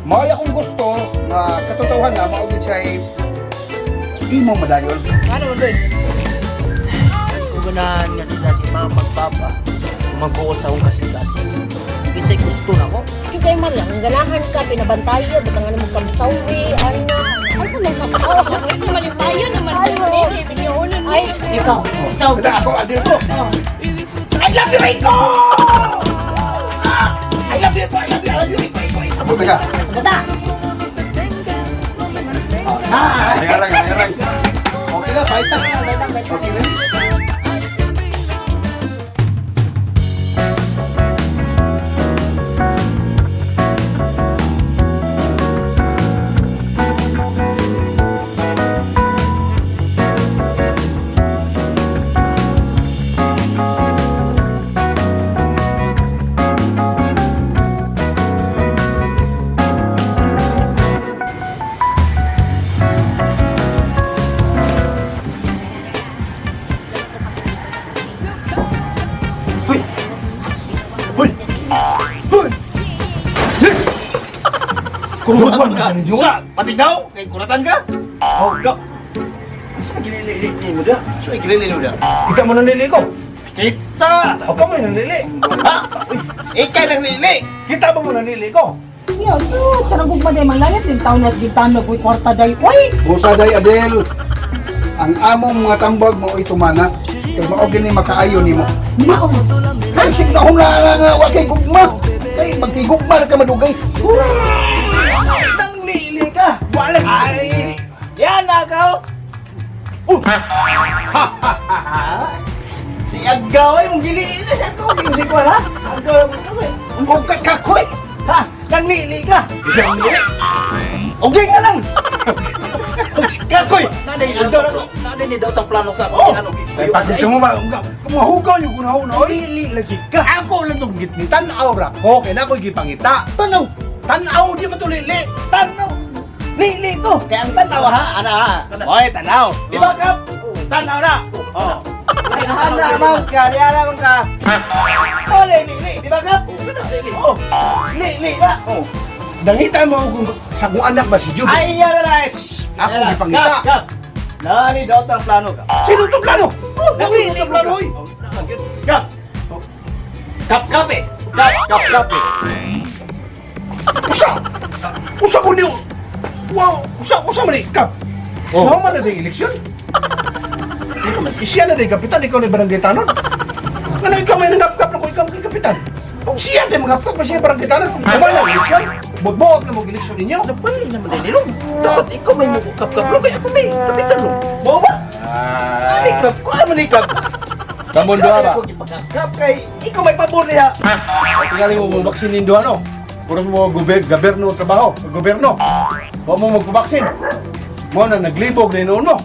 Mao akong gusto nga katotohan na mao gid siya ay imo madayon. Ano man doy? Kung ganahan nga sila si mama at papa, magbuot sa akong kasing-kasing. Bisay gusto na ko. Yung kay Maria, ang ganahan ka, pinabantayan, butang ano mo kamsawi, ano. Ay, sa mga Ay, malipayo naman. Ay, Ikaw, ikaw. Kada ako adil ko. I love you, Rico! Ah! I love you, I love you, I love you, Rico, Rico, Rico. Abot ka. bata! Ay, arang, ay, arang. Okay na, fight na. Okay na. Hoy! Hoy! Hoy! Kuratan ka. Sa, patignaw? Kay kuratan ka? Oh, ka. Sa magilili mo da? Sa magilili mo da? Kita mo nanili ko. Kita! O ka mo nanili. Ha? Uy, ikay lang lili! Kita ba mo nanili ko? Yo, sus, kanang gugma day manglayat din taon nas gitanog uy kwarta day. Uy, Busa day Adel. Ang among mga tambag mo tumana. Kay mao gini makaayo nimo. mao. Kay signahom na nga wa kay gugma. Kay magkigugma na ka madugay. Nang lili ka! Wala! Ay! Yan na ka! Oh! Si Agaw ay mong giliin na siya ko. Yung si Kwan ha? Agaw mo ko eh. Ang kakakoy! Ha? Nang lili ka! Isang lili! Okay ka lang! Kakoy! Nanay Agaw na ko! Nanay ni daw tang plano sa Oh! ano Kay pagkita mo ba mahugaw yung kunaw na oy. Lili lagi ka! Ako lang tong gitni tan-aw ra ko kay na ako'y gipangita. Tanaw! Tan-aw di man to lili. Tanaw! Lili to! Kaya ang tanaw ha! Ana ha! Oy, tanaw! Di ba kap? Tanaw na! Oh! Ana man ka! Di ana man ka! Oh, lili! Di ba kap? Oh! Lili na! Oh. Nangita mo kung sa kong anak ba si Jude? Ay, yan na na! Ako gipangita. Kap! Kap! Nani daw ang plano ka? Sino to plano? Nani Sino to plano oy? Kap! Kap kap eh! Kap kap kap eh! Usa! Usa ko niyo! Wow! Usa, usa man ni Kap! Oh. Mao man na di eleksyon? Siya na di kapitan, ikaw ni barangay tanon. Ano ikaw may nangapkap na ko, ikaw may kapitan. Siya di mangapkap pa siya barangay tanon. Tama na eleksyon. Bugbuog na mo eleksyon ninyo. Nabali naman din nilong. Dapat ikaw may mukap-kap lo kay ako may kapitan lo. Mo ba? Ani kap? Kuha man ni kap! Kamon duha ba? Ikaw gipangapkap kay ikaw may pabor niya! Tingali mo mo baksin nindo ano? Puros mo gobyerno trabaho, gobyerno. Wa mo magpabaksin. Mo na naglibog na inuon mo.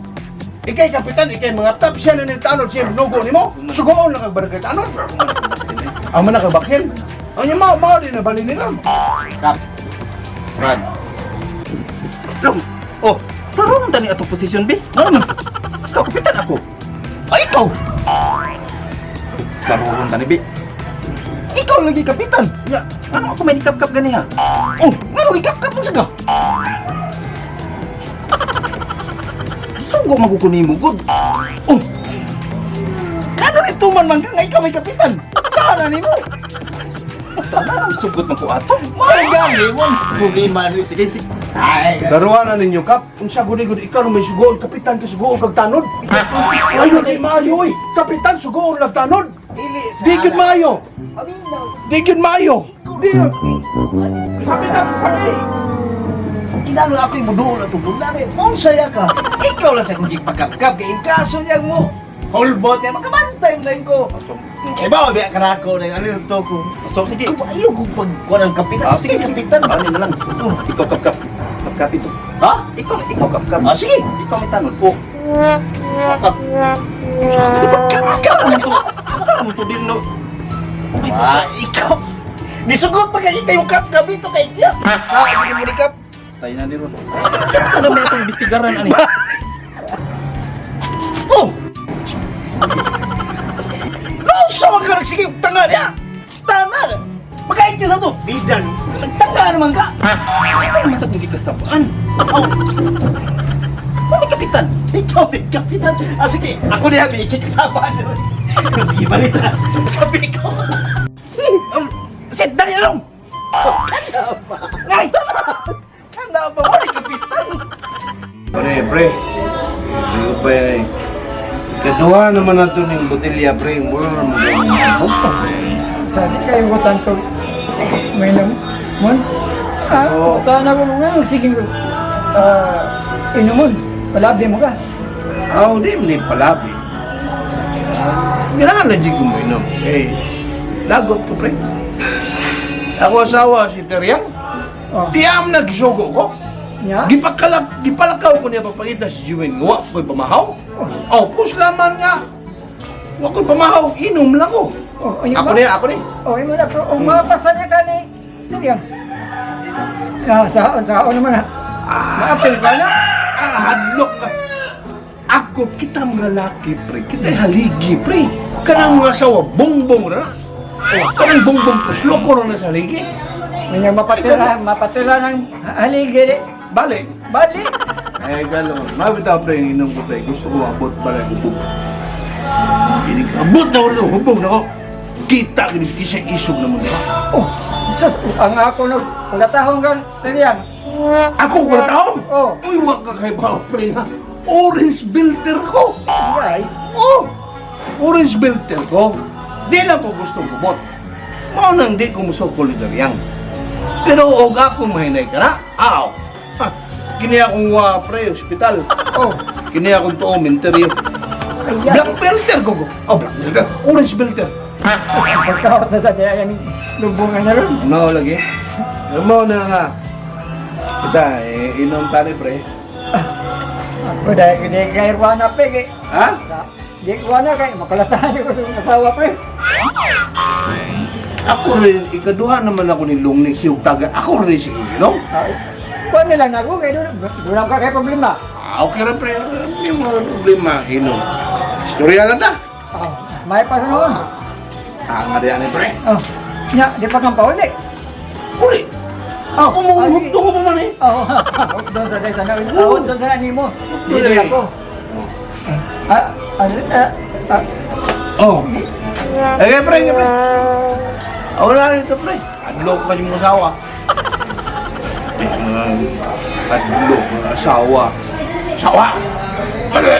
Ikay kapitan, ikay mga top siya na niltanod siya nugo nimo. Sugoon na kag barangay tanod. Ang man nakabaksin. Ang yung mao mao din na bali nila. Kap! Run! Long. Oh! Klaro man tani atong posisyon bi. Ano man? Ikaw kapitan ako. Ay, ikaw! Klaro ron tani bi. Ikaw lagi kapitan! Ya, ano ako may nikap-kap gani ha? Oh, ngano ikap-kap na siya ka? Sugo maguko nimo gud. Oh! Kano nito man man ka nga ikaw may kapitan? Sana nimo! Tanang sugot man ko ato. Mao gani mo problema ni. Sige, sige. Ay, Daruan na ninyo kap. Unsa gud gud ikaw may sugoon kapitan ka sugoon kag tanod. Ayo di maayo oy. Kapitan sugoon lag tanod. dili sa. Di gyud maayo. Paminaw. Di gyud maayo. Di gyud. Kapitan, Sabi. Kinahanglan ako ibuduol atong bulan eh. Unsaya ka? Ikaw lang sa akong gipagkapkap kay ikaso niya mo. Holbot niya makabantay mo na ko. Kay ba biya ka na ako na ano yung to ko. So sige. Ikaw ayaw kong pagkuha ng kapitan. Ah, sige, kapitan. Ano na lang. Ikaw kap-kap. Kap-kap ito. Ha? Ikaw ikaw kap-kap. Ah, sige. Ikaw may tanod. Oh. Kap. Asa naman to? Asa naman to din no? Ah, ikaw. Nisugot pa kayo kayong kap-kap dito kay Tiya. Sa akin mo ni kap. Tayo na ni Ron. Asa naman itong imbestigaran ani? Oh! No, sa mga nagsige tanga niya. Tanga. Makain ka sa to. Bidan. Nagtasa naman ka. Ano naman sa kong gikasabaan? Oh. Ako ni kapitan. Ikaw ni kapitan. Ah, sige. Ako ni Habi. Kikasabaan. Sige, balita. Sabi ko. Sige. Sit, dali na lang. Oh, kana ba? Ngay! Kana ba? Wala ni kapitan. Pre, pre. Hindi ko pa yan eh. Kaduha naman nato ng botelya, pre. Mura naman mo. Sabi kayo ko tanto. May nang mon. Ah, Oo. oh. na ko nga sige. Ah, inumon. Palabi mo ka. Aw, di mo ni palabi. Ganahan na ko mo inom. Eh, lagot ko, pre. Ako asawa, si Teriang. Oh. Tiyam na gisugo ko. Nya? Gipakalak, gipalakaw ko niya papakita si Juwen. Wa ko'y pamahaw. Oh, puslaman nga. Wa ko'y pamahaw. Inom lang ko. Oh, ayun Ako ba? niya, ako niya. Oh, imo na pero mapasa niya ka ni Siriang. Ah, saon saon naman ha. Maapil ka na. Ah, hadlok ka. Ako, kita mga laki, pre. Kita haligi, pre. Kanang mga asawa, bongbong na. Oh, kanang bongbong pusloko na sa haligi. Kanya mapatira, mapatira ng haligi. Bale. Balik. Eh, galo. Mabitaw, pre, yung inom ko, pre. Gusto ko abot pala yung hubog. Inig, abot na ko rin, hubog na ko. Kita, gini, isa isog na mo nila. Oh, sus, ang ako nag kulatahong kan Siriang. Ako, wala taong. Oh. Uy, wag ka kay bao, pre, ha? Orange filter ko. Ay. Oh, orange filter ko. Di lang ko gustong kubot. Mao nang di ko musukol ni Dariang. Pero og ako mahinay ka na, aw. Ha, kini akong wa pre, ospital. Oh, Kini akong tuo, menteryo. ay. Black filter ko ko. Oh, black filter. Orange filter. Pagkaot na sa niya yan lubungan na ron. Mao lagi. Mao na nga. Kita, eh, inom tani pre. Ako dahil hindi kay Ruana pe kay. Ha? Sa di ko na kay makulatahan ko sa asawa pe. Ako rin, ikaduha naman ako ni Lungnik si Ugtaga. Ako rin si Inom. Ay, kuan na lang ako kay doon doon ka kay problema. Ah, okay ra pre. May mga problema, inom. Istorya lang ta. Oh, may pa sa noon. Ah, nga diyan eh, pre. Oh. Nya, di pa kang pauli. Uli! Oh, Umuhugto ko pa man eh. Oh, doon sa dahil sana. Oh, doon sa nimo. Dili. Dili ako. Ah, ah, ah, ah, Oh. Eh, pre, eh, pre. Ah, wala nito, pre. Adlok ka yung asawa. Eh, mga adlok ng asawa. Asawa! Mali!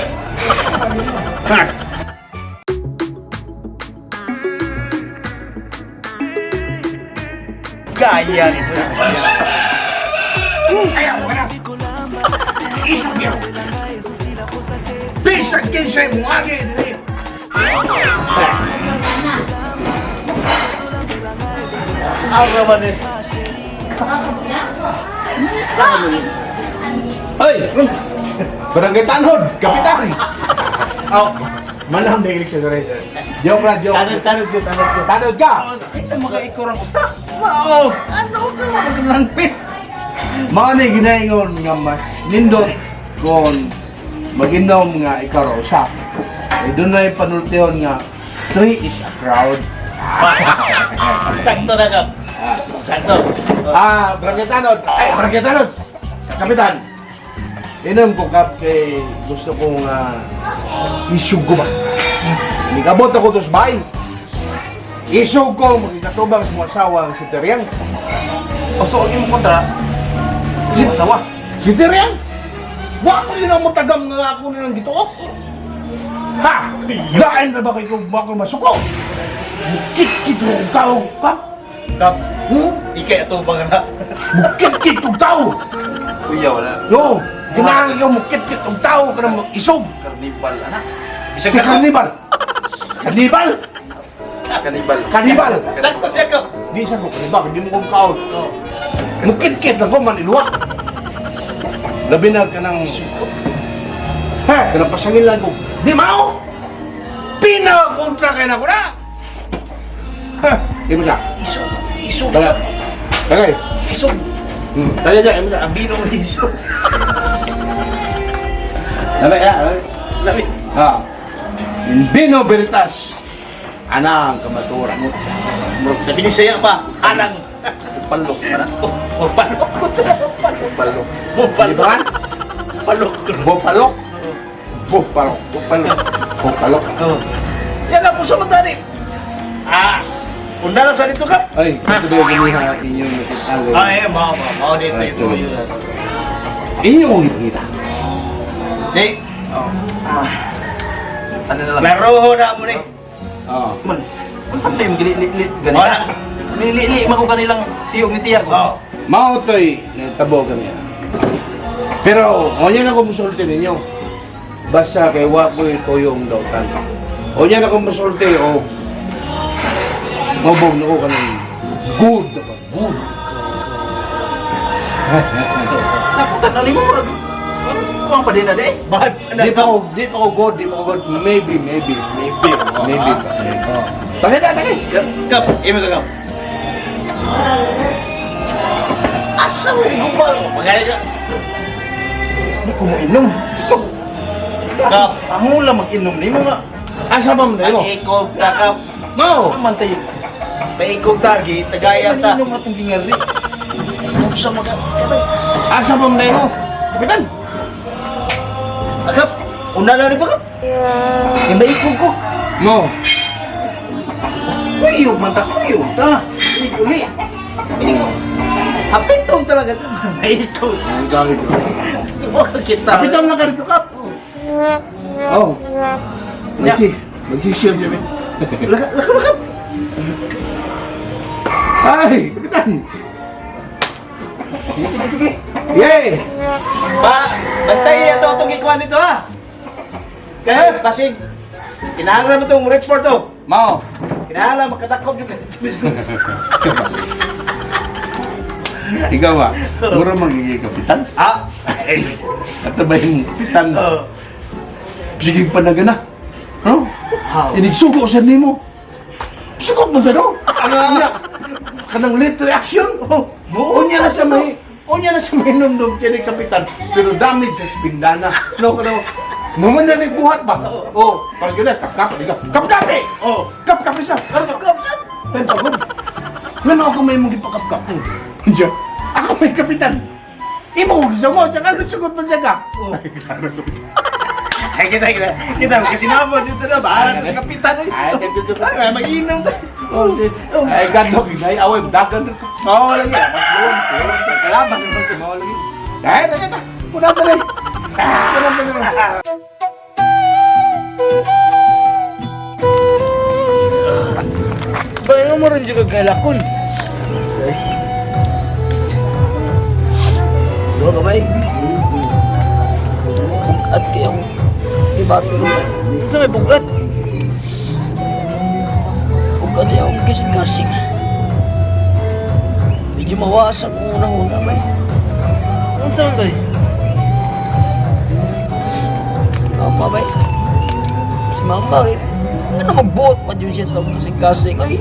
Ha! Gaya nito. Ayaw ka na! Isang yun! Bisag kinsay mo agi dili! Ang raman eh. Hoy! Barangay Tanod! Kapitan! Oh, manam na ilik sa dere. Joke lang, joke. Tanod, tanod yun, tanod yun. Tanod ka! Ay, mga ikurang usa. Mao! Ano ka mga Mao ni ginaingon nga mas nindot kon maginom nga ikaw raw usa. Eh, doon na yung panultihon nga three is a crowd. Sakto na ka. Sakto. Ah, Barangay Tanod. Ay, Barangay Tanod. Kapitan. Inom ko kap kay gusto kong isug ko ba. Nikabot ako to sa bahay. Isug ko magkatubang sa mga asawa ang si Teriang. O so, ang imong kontra, si asawa. Si Teriang? Wa ko yun ang matagam nga ako nilang gituok. Ha! Lain na ba kay kung ako masuko? Mukit-kit og tao, kap. Kap, Hmm? ikay atong na. Mukit-kit og tao. Kuya, wala. No, ganahan ikaw mukit-kit og tao ka na isog. Karnibal, anak. Si Carnival. Carnival? Kanibal. Carnival. Sakto siya kap. Di sa ko carnival, di mo kong kaon. Mukit-kit lang ko man iluwa. Labi na ka ng... Ha, kanang pasangin lang ko. Di mao! Pinakontra kayo na ko na! Ha, di mo siya. Isog. Isog. Tagay. Tagay. Isog. Tagay siya, di mo siya. Abino mo isog. Lami, ya, lami. Lami. Ha. In vino veritas. Ana ang kamaturan. Sa Binisaya pa, hanang. Palok para. Oh, palok ko sa palok. Palok. Palok. Di ba? Palok. Bopalok. Bopalok. Bopalok. Bopalok. Yan ka po sa matani. Ah, una lang sa dito kap. Ay, ito ba yung ganiha inyong nakitalo? Ah, eh, mao mao mao dito Ay, ito. ito. Inyo kong gipangita. Di, Ano na lang. laruho na mo ni. Oo. Man, unsa tayo gili-li Wala. ganina? Lili-li man ko kanilang tiyog ni tiya ko. Oh. Mao to'y natabo kami. Pero, unya na ko musulti ninyo. Basta kay wa ko'y tuyong dautan. Unya na ko musulti o mabog na ko kanang good na ba? Good. Sa putan na limo murag. Kuang pa din na di. Bad pa na. Di pa ko good, di pa ko good. Maybe, maybe. Maybe. Maybe pa. Oh. Tagay na, tagay! Kap, imo sa kap. Asa mo ni gumbang? Pagkaya ka. Di ko mo inom. Ikaw. Kap. Ang lang mag-inom nimo nga. Asa ba mo na imo? Paikog ta kap. Mao! Ano man tayo? Paikog ta, gi tagayan ta. Maninom atong gingari. Unsa maga kanang Asa ba mo na imo? Kapitan! Kap, una lang dito kap. Eh, maikog ko. Mo! Kuyog man ta, kuyog ta. Uli uli. Ini ko. Hapitong talaga to. Paikog. Ang gawin ko. Tumo ka kita. Kapitan lang ka rito, Kap! Oh. Magsi, magsisir siya, men. Laka laka laka. Ay, kapitan! Sige sige sige. Yay! Ba, bantay ato atong gikuan dito ha. Kaya basig kinahanglan mo tong report to. Mao. Kinahanglan makadakop jud ka dito business. Ikaw ba? Mura magiging kapitan? Ah, At ba yung kapitan? oh. Sige panagana. No? How? Inigsugo sa nimo. Sugod mo sa no? Ano Kanang late reaction. Oh, unya na sa may unya na sa may numdum kini kapitan. Pero damage sa spindana. No, kano. Mo man na nagbuhat ba? Oh, para sa kap kap di ka. Kap kap eh. Oh. Kap kap siya. Kap kap. Time pagod. Ngano ako may mong gipakap-kap. Diyan. Ako may kapitan. Imo gusto mo, tsaka sugod man siya ka. Ay, klaro. Ay, kita kita. Kita kasi namo dito na bahala to sa kapitan. Ay, dito, dito. Ay, mag-inom ta. Ay, gadlok, ay, away, dagan. Mao lagi. Kalaban, mao lagi. Ay, tagay ta. Kuna ta rin. Kuna ta rin. Ba, nga mo rin juga galakon. Duha ka ba eh? Bugat kaya ako. Di ba tulog? Sa may bugat? Bugat kaya akong kasing-kasing. Medyo mawasan ko unang-una ba eh. Ano sa man ba eh? Si mama ba eh? Si mama eh. Ano magbuot pa dyan siya sa kasing-kasing? Ay,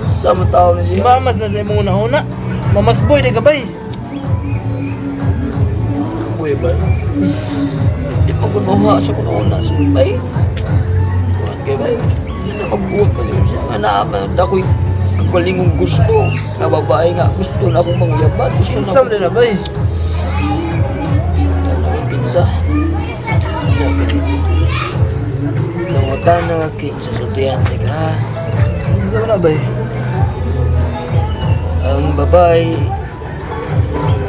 sama tao na Si siya. Mamas na sa imong una-una. Mamas boy, di ka ba eh? Uy, ba? Di pa ko nawa sa kuno na. Ay, okay ba? Magbuot pa yun siya. Nga naaman, ako'y kagalingong gusto. Na babae nga, gusto na akong mangyaban. Gusto na Kinsa man na ba eh? Ano kinsa? Nangutan na kinsa sultihan ka. Kinsa man na ba eh? Ang babae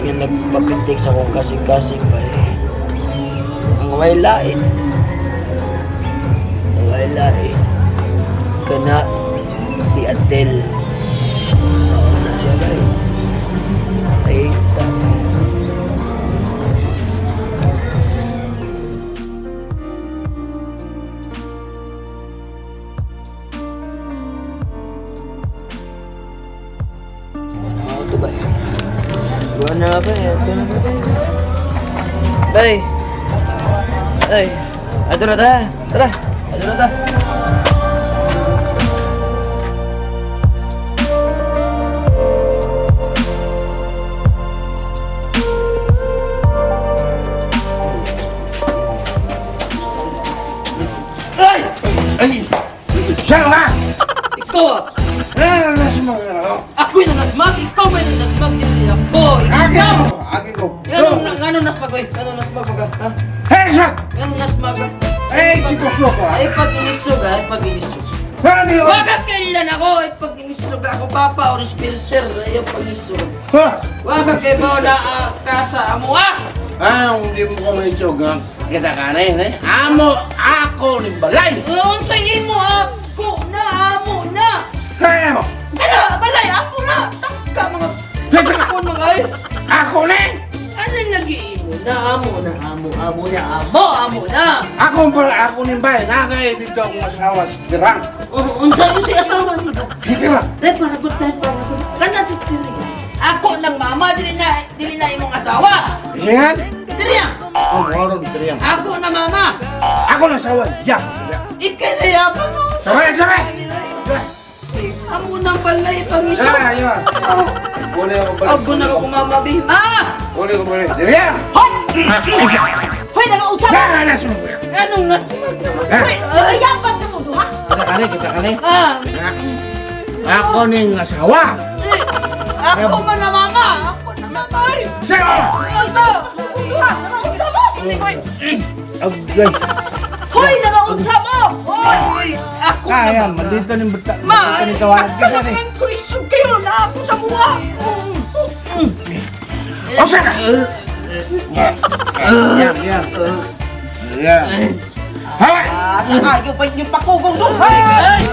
yung nagpapintik sa akong kasing-kasing ba eh. Ang way lain. Ang way lain. Kana si Adele. Oo na siya ba eh. Ay, ta. Oo, ito ba eh. Buwan na ba eh. Ito na ba eh. Bay! Ay! Ato na ta! Tara! Ato na ta! Ay! Ay! Siya ka! Ikaw ah! Ano nasa mo? Nasmag, ikaw may nasmag dili ako. Agi Ikaw! ko! Agi ko! Ngano ngano nasmag oy? Ngano nasmag ka? Ha? Hey, sir! Ngano nasmag ka? Eh, si Kusok ah! Ay pag inisog, ay pag inisog. Saan niyo? Wag kailan ako ay pag inisog ako papa orange filter ay pag inisog. Ha? Wag kay mo na ah, ka sa amo ah. Ah, hindi mo ko maitsog ha? Kita ka na yun eh. Amo, ako ni Balay! Unsa imo ako na amo na. Kaya mo! Ano balay ako na. Tangka mga Teka! ako mga ay. Ako ni! Ano lagi imo na amo na amo amo na amo amo na. Ako pala, ako ni Balay. Nakaya dito akong asawa si Tirang. Unsa imo si asawa ni do? Si Tirang! Dai para good time para good. Kana si Tiri. Ako nang mama dili na imong asawa. Isingan? Dili ah. Oh, moron Tirang. Ako na mama. Ako na asawa, ya! Ikay na yapang mo. Sabay, sabay! Amo nang balay pangiso. Sabay, ayaw! Uli ko balay. Ako na ako mama bi. Ma! Uli ko balay. Tirang! Hoy, nangausap! Kaya na sumuya! Anong nasmag naman? Hoy, ayapan na mo duha. Kita ka ni, kita ka ni. Ah, Ako ning asawa! eh, ako man na mama. Ako na mama. Ay, Sa'yo! Alba! Duha, nangaunsa mo. Agay! Hoy, nangaunsa mo. Hoy! Ako na Kaya, mama. maldito ning bata. Ma! Maldito ning tawanan. Kita ni. Ang kuisog kayo na ako sa muha. Osa ka! Yan, yan. Yan. Ha! Ah, saka yung pakugong doon. Ay!